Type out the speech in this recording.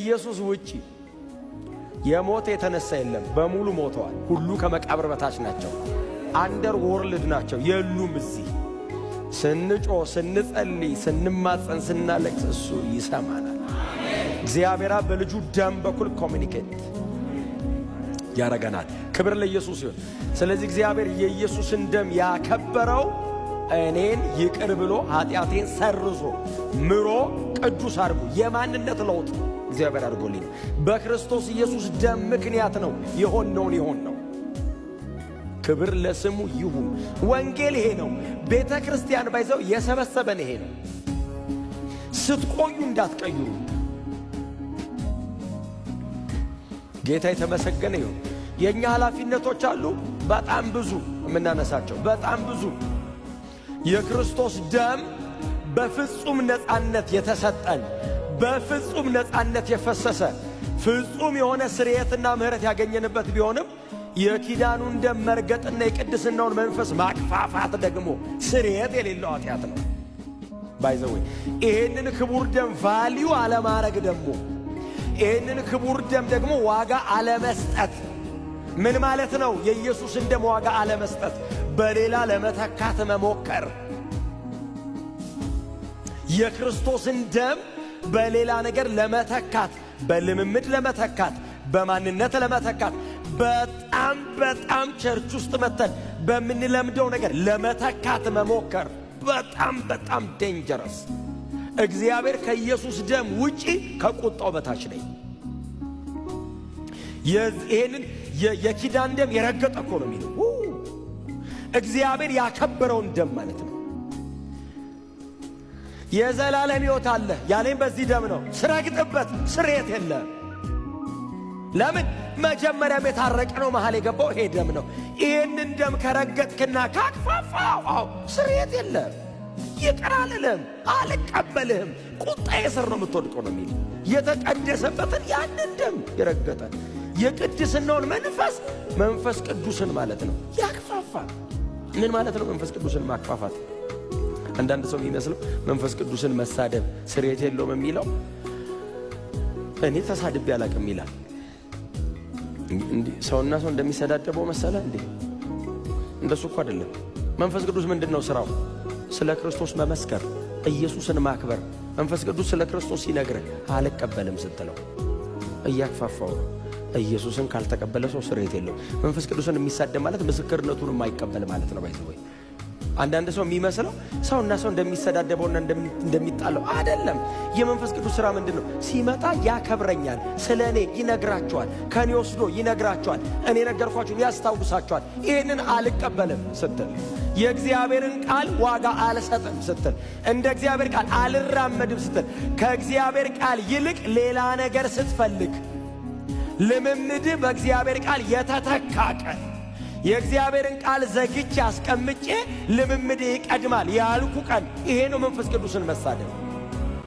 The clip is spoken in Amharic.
ከኢየሱስ ውጪ የሞተ የተነሳ የለም። በሙሉ ሞተዋል። ሁሉ ከመቃብር በታች ናቸው። Underworld ናቸው፣ የሉም እዚህ። ስንጮህ፣ ስንጸልይ፣ ስንማጸን፣ ስናለቅስ እሱ ይሰማናል። እግዚአብሔር አብ በልጁ ደም በኩል communicate ያረገናል። ክብር ለኢየሱስ ይሁን። ስለዚህ እግዚአብሔር የኢየሱስን ደም ያከበረው እኔን ይቅር ብሎ፣ ኃጢአቴን ሰርዞ፣ ምሮ፣ ቅዱስ አድርጎ የማንነት ለውጥ እግዚአብሔር አድርጎልኝ ነው። በክርስቶስ ኢየሱስ ደም ምክንያት ነው የሆነውን የሆን ነው። ክብር ለስሙ ይሁን። ወንጌል ይሄ ነው። ቤተ ክርስቲያን by the way የሰበሰበን ይሄ ነው። ስትቆዩ እንዳትቀይሩ። ጌታ የተመሰገነ ይሁን። የእኛ ኃላፊነቶች አሉ፣ በጣም ብዙ የምናነሳቸው፣ በጣም ብዙ። የክርስቶስ ደም በፍጹም ነፃነት የተሰጠን፣ በፍጹም ነፃነት የፈሰሰ፣ ፍጹም የሆነ ስርየትና ምሕረት ያገኘንበት ቢሆንም የኪዳኑን ደም መርገጥና የቅድስናውን መንፈስ ማክፋፋት ደግሞ ስርየት የሌለው ኃጢአት ነው። By the way፣ ይሄንን ክቡር ደም value አለማረግ ደግሞ፣ ይሄንን ክቡር ደም ደግሞ ዋጋ አለመስጠት ምን ማለት ነው? የኢየሱስን ደም ዋጋ አለመስጠት፣ በሌላ ለመተካት መሞከር፣ የክርስቶስን ደም በሌላ ነገር ለመተካት፣ በልምምድ ለመተካት፣ በማንነት ለመተካት፣ በጣም በጣም church ውስጥ መተን በምንለምደው ነገር ለመተካት መሞከር በጣም በጣም dangerous። እግዚአብሔር ከኢየሱስ ደም ውጪ ከቁጣው በታች ነኝ። ይሄንን የኪዳን ደም የረገጠ እኮ ነው የሚለው፣ እግዚአብሔር ያከበረውን ደም ማለት ነው። የዘላለም ሕይወት አለ ያለኝ በዚህ ደም ነው። ስረግጥበት ስርየት የለም። ለምን? መጀመሪያም የታረቀ ነው፣ መሃል የገባው ይሄ ደም ነው። ይህንን ደም ከረገጥክና ካክፋፋው፣ አዎ ስርየት የለም። ይቅር አልልህም፣ አልቀበልህም፣ ቁጣዬ ስር ነው የምትወድቀው ነው የሚል። የተቀደሰበትን ያንን ደም የረገጠ፣ የቅድስናውን መንፈስ፣ መንፈስ ቅዱስን ማለት ነው፣ ያክፋፋ። ምን ማለት ነው መንፈስ ቅዱስን ማክፋፋት? አንዳንድ ሰው የሚመስለው መንፈስ ቅዱስን መሳደብ ስርየት የለውም የሚለው፣ እኔ ተሳድቤ አላቅም ይላል። ሰውና ሰው እንደሚሰዳደበው መሰለ እንዴ? እንደሱ እኮ አይደለም። መንፈስ ቅዱስ ምንድን ነው ስራው? ስለ ክርስቶስ መመስከር፣ ኢየሱስን ማክበር። መንፈስ ቅዱስ ስለ ክርስቶስ ሲነግርህ አልቀበልም ስትለው እያክፋፋው ነው። ኢየሱስን ካልተቀበለ ሰው ስርየት የለውም። መንፈስ ቅዱስን የሚሳደብ ማለት ምስክርነቱን የማይቀበል ማለት ነው። By the way፣ አንዳንድ ሰው የሚመስለው ሰውና ሰው እንደሚሰዳደበውና እንደሚጣለው አይደለም። የመንፈስ ቅዱስ ሥራ ምንድን ነው? ሲመጣ ያከብረኛል፣ ስለ እኔ ይነግራቸዋል፣ ከእኔ ወስዶ ይነግራቸዋል፣ እኔ ነገርኳችሁን ያስታውሳቸዋል። ይህንን አልቀበልም ስትል፣ የእግዚአብሔርን ቃል ዋጋ አልሰጥም ስትል፣ እንደ እግዚአብሔር ቃል አልራመድም ስትል፣ ከእግዚአብሔር ቃል ይልቅ ሌላ ነገር ስትፈልግ፣ ልምምድህ በእግዚአብሔር ቃል የተተካ ቀን፣ የእግዚአብሔርን ቃል ዘግቼ አስቀምጬ ልምምድ ይቀድማል ያልኩ ቀን፣ ይሄ ነው መንፈስ ቅዱስን መሳደብ።